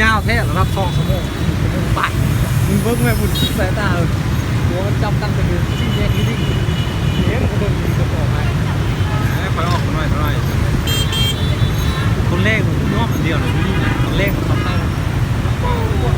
ຍາວແທ້ລະດັບສອງຊົ່ວໂມງ ຊົ່ວໂມງປາຍ. ມຶງເບິ່ງແມ່ບຸນ ສາຍຕາ ເອີ ຫົວມັນຈັບຕັ້ງແຕ່ຢູ່ສີ່ແຍກນີ້ດິ ເຫັນກະເບິ່ງມີກະຕໍ່ໄມ້. ເອີ ຂ້ອຍອອກມາໜ້ອຍ ໜ້ອຍ. ຄົນແລກມັນຍອມອັນດຽວເລີຍ ນີ້ນະ ຄົນແລກມັນມາເຂົ້າ ໂອ້